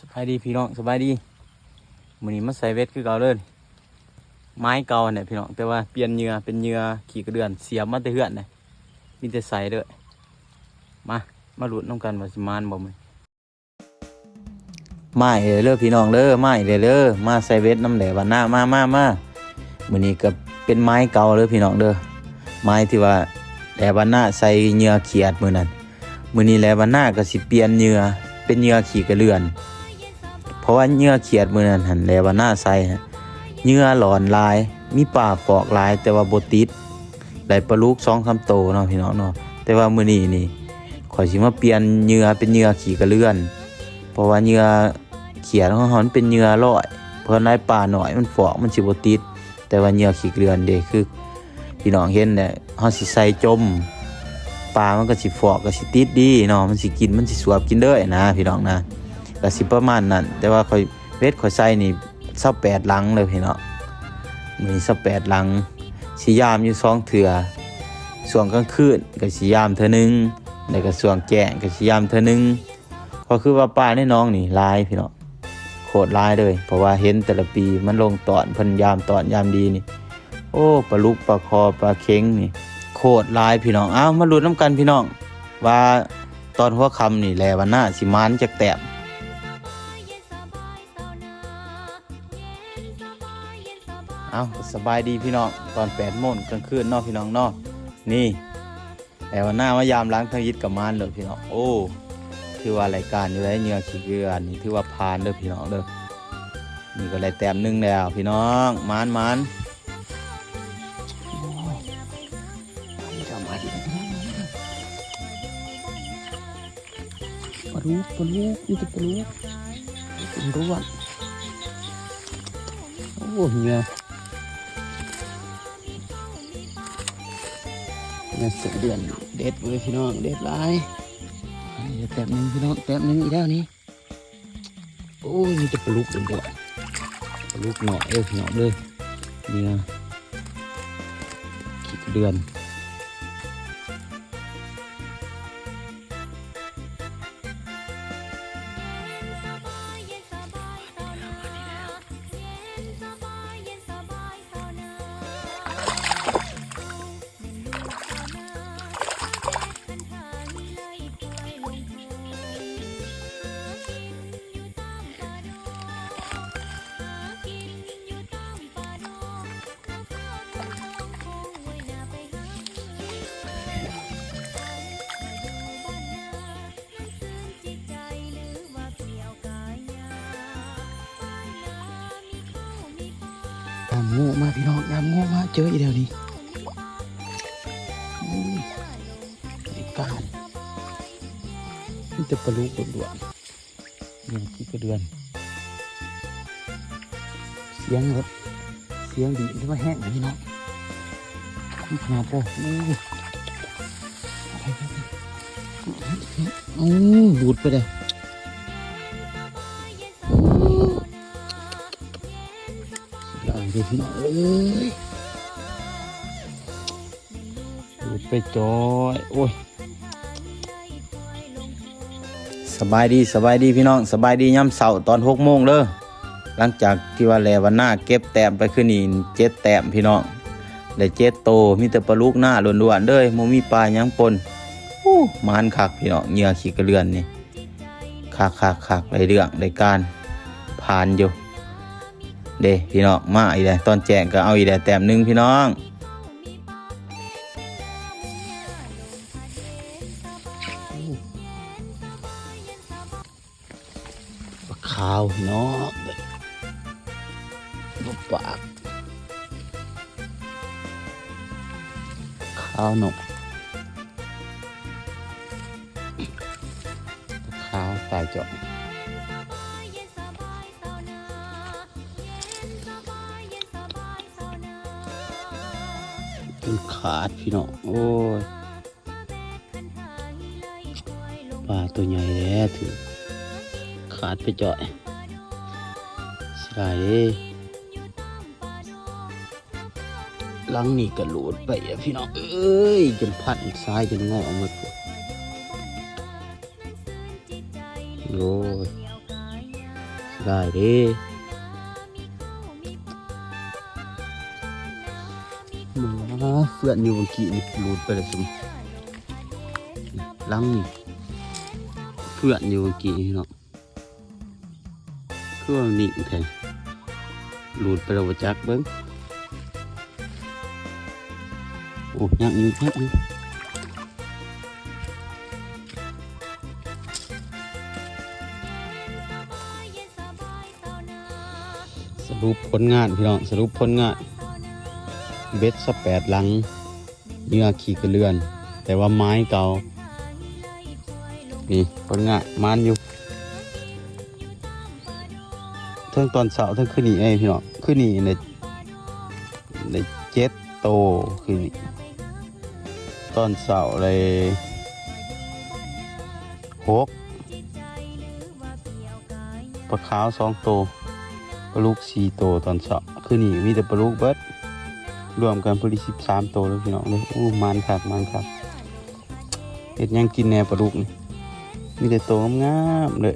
ສະບາຍດີພີ່ນ້ອງ ສະບາຍດີ. ມື້ນີ້ມາໃສ່ເບັດຄືເກົ່າເດີ ໄມ້ເກົ່າຫັ້ນແຫຼະພີ່ນ້ອງ ແຕ່ວ່າປ່ຽນເຫຍື່ອເປັນເຫຍື່ອຂີ້ກະເດືອນ ສຽມມາແຕ່ເຮືອນນະ ມີແຕ່ໃສ່ເດີ. ມາ ມາລຸ້ນນຳກັນວ່າຊິໝານບໍ່ມື້ນີ້. ມາອີກແລ້ວເດີພີ່ນ້ອງເດີ ມາອີກແລ້ວເດີ ມາໃສ່ເບັດນຳແຫຼບ້ານນາ ມາ ມາ ມາ. ມື້ນີ້ກໍເປັນໄມ້ເກົ່າເດີພີ່ນ້ອງເດີ ໄມ້ທີ່ວ່າແຫຼບ້ານນາໃສ່ເຫຍື່ອຂຽດມື້ນັ້ນ. ມື້ນີ້ແຫຼບ້ານນາກໍຊິປ່ຽນເຫຍື່ອເປັນເຫຍື່ອຂີ້ກະເດືອນ ເພາະວ່າເຫຍື່ອຂຽດມື້ນັ້ນຫັ້ນແຫຼບ້ານນາໃສ່ເຫຍື່ອຫຼອນຫຼາຍ ມີປາຟອກຫຼາຍ ແຕ່ວ່າບໍ່ຕິດ ໄດ້ປາດຸກສອງສາມໂຕເນາະພີ່ນ້ອງເນາະ. ແຕ່ວ່າມື້ນີ້ນີ້ ຂ້ອຍຊິມາປ່ຽນເຫຍື່ອເປັນເຫຍື່ອຂີ້ກະເດືອນ ເພາະວ່າເຫຍື່ອຂຽດຂອງເຮົາມັນເປັນເຫຍື່ອລອຍ ເພາະວ່າໄດ້ປານ້ອຍມັນຟອກມັນຊິບໍ່ຕິດ. ແຕ່ວ່າເຫຍື່ອຂີ້ກະເດືອນເດ້ ຄືພີ່ນ້ອງເຫັນແຫຼະ ເຮົາຊິໃສ່ຈົມ ປາມັນກໍຊິຟອກ ກໍຊິຕິດດີເນາະ ມັນຊິກິນ ມັນຊິສວບກິນເລີຍນະພີ່ນ້ອງນະ ກໍຊິປະມານນັ້ນ. ແຕ່ວ່າຂ້ອຍ ເບັດຂ້ອຍໃສ່ນີ້ຊາວແປດຫຼັງເດີພີ່ນ້ອງ ມື້ນີ້ຊາວແປດຫຼັງ ຊິຢາມຢູ່ສອງເທື່ອ ຊ່ວງກາງຄືນກໍຊິຢາມເທື່ອໜຶ່ງ ແລ້ວກໍຊ່ວງແຈ້ງກໍຊິຢາມເທື່ອໜຶ່ງ. ກໍຄືວ່າປາໃນໜອງນີ້ຫຼາຍພີ່ນ້ອງ ໂຄດຫຼາຍເລີຍ ເພາະວ່າເຫັນແຕ່ລະປີມັນລົງຕອນ ເພິ່ນຢາມຕອນຢາມດີນີ້ ໂອ້ ປາດຸກ ປາຄໍ່ ປາເຂັງນີ້ ໂຄດຫຼາຍພີ່ນ້ອງ. ເອົ້າ ມາລຸ້ນນຳກັນພີ່ນ້ອງ ວ່າຕອນຫົວຄ່ຳນີ້ແຫຼບ້ານນາຊິໝານຈັກແຕ້ມ. ເອົ້າ ສະບາຍດີພີ່ນ້ອງ ຕອນແປດໂມງກາງຄືນເນາະພີ່ນ້ອງເນາະ. ນີ້ ແຕ່ວ່າໜ້າມາຢາມຫຼັງທຳອິດກໍໝານໂລດພີ່ນ້ອງ. ໂອ້ ຖືວ່າລາຍການຢູ່ໄດ໋ ເຫຍື່ອຂີ້ເກືອນີ້ ຖືວ່າຜ່ານເດີພີ່ນ້ອງເດີ. ນີ້ກໍໄດ້ແຕ້ມໜຶ່ງແລ້ວພີ່ນ້ອງ ໝານໆ. ໂອ້ຍ ປາດຸກ ປາດຸກ ມີແຕ່ປາດຸກ ເປັນດ້ວນ. ໂອ້ ເຫຍື່ອ ເຫຍື່ອສະເດືອນເດັດເວີຍພີ່ນ້ອງ ເດັດຫຼາຍ. ອັນນີ້ແຕ້ມໜຶ່ງພີ່ນ້ອງ ແຕ້ມໜຶ່ງອີກແລ້ວນີ້. ໂອ້ຍ ມີແຕ່ປາດຸກລ້ວນໆ ປາດຸກນ້ອຍເດີພີ່ນ້ອງເດີ ເຫຍື່ອຂີ້ກະເດືອນ. ຍາມງູມາພີ່ນ້ອງ ຍາມງູມາເຈີອີກແລ້ວນີ້. ໂອ້ຍ ໄດ້ການ ມີແຕ່ປາດຸກລ້ວນໆ ເຫຍື່ອຂີ້ກະເດືອນ. ສຽງລົດ ສຽງດີດຖືວ່າແຮງເລີຍພີ່ນ້ອງ. ຂະໜາດບໍ່ ໂອ້ຍ ເອົາ ດູດໄປເລີຍ. ເສຍດາຍເດີພີ່ນ້ອງເອີຍ ດູດໄປຈ່ອຍ. ໂອ້ຍ ສະບາຍດີ ສະບາຍດີພີ່ນ້ອງ ສະບາຍດີຍາມເຊົ້າຕອນຫົກໂມງເດີ. ຫຼັງຈາກທີ່ວ່າແລວັນນາເກັບແຕ້ມໄປຄືນນີ້ເຈັດແຕ້ມພີ່ນ້ອງ ໄດ້ເຈັດໂຕ ມີແຕ່ປາດຸກນາລ້ວນໆເດີ ບໍ່ມີປາຫຍັງປົນ. ໂອ້ ໝານຄັກພີ່ນ້ອງ ເຫຍື່ອຂີ້ກະເດືອນນີ້ ຄັກໆໆ ໄດ້ເລື່ອງໄດ້ການ ຜ່ານຢູ່ເດ້ພີ່ນ້ອງ. ມາອີກແລ້ວ ຕອນແຈ້ງກໍເອົາອີກແລ້ວແຕ້ມໜຶ່ງພີ່ນ້ອງ. ປາຂາວພີ່ນ້ອງ ປາປາກ ຂາວເນາະ ຂາວຕາຍຈ້ອຍ. ຈົນຂາດພີ່ນ້ອງ ໂອ້ຍ ປາໂຕໃຫຍ່ແທ້ ຖືກຂາດໄປຈ້ອຍ ເສຍດາຍເດ້. ຫຼັງນີ້ກະໂຫຼດໄປແລ້ວພີ່ນ້ອງເອີຍ ຈົນພັນສາຍຈົນງໍໝົດ. ໂອ້ຍ ຫຼາຍເດ້. ໝາເຟືອນຢູ່ເມື່ອກີ້ນີ້ ຫຼຸດໄປແລ້ວຊຸມ ຫຼັງນີ້ ເຟືອນຢູ່ເມື່ອກີ້ນີ້ເນາະ. ຄືວ່າໜິ້ງແທ້ ຫຼຸດໄປແລ້ວບໍ່ຈັກ ເບິ່ງ. ໂອ້ ຍັງຢູ່ ຍັງຢູ່. ສະຫຼຸບຜົນງານພີ່ນ້ອງ ສະຫຼຸບຜົນງານ ເບັດຊາວແປດຫຼັງ ເຫຍື່ອຂີ້ກະເລື່ອນ ແຕ່ວ່າໄມ້ເກົ່າ. ນີ້ຜົນງານ ໝານຢູ່ ເທິງຕອນເຊົ້າ ເທິງຄືນນີ້ເອງພີ່ນ້ອງ. ຄືນນີ້ໄດ້ ໄດ້ເຈັດໂຕ ຄືນນີ້ ຕອນເຊົ້າໄດ້ຫົກ ປາຂາວສອງໂຕ ປາດຸກສີ່ໂຕຕອນເຊົ້າ. ຄືນນີ້ມີແຕ່ປາດຸກເບິດ ລວມກັນພໍດີສິບສາມໂຕເລີຍພີ່ນ້ອງເດີ. ໂອ້ ໝານຄັກ ໝານຄັກ. ເຮັດຫຍັງກິນແດ່ປາດຸກນີ້? ມີແຕ່ໂຕງາມໆເລີຍ.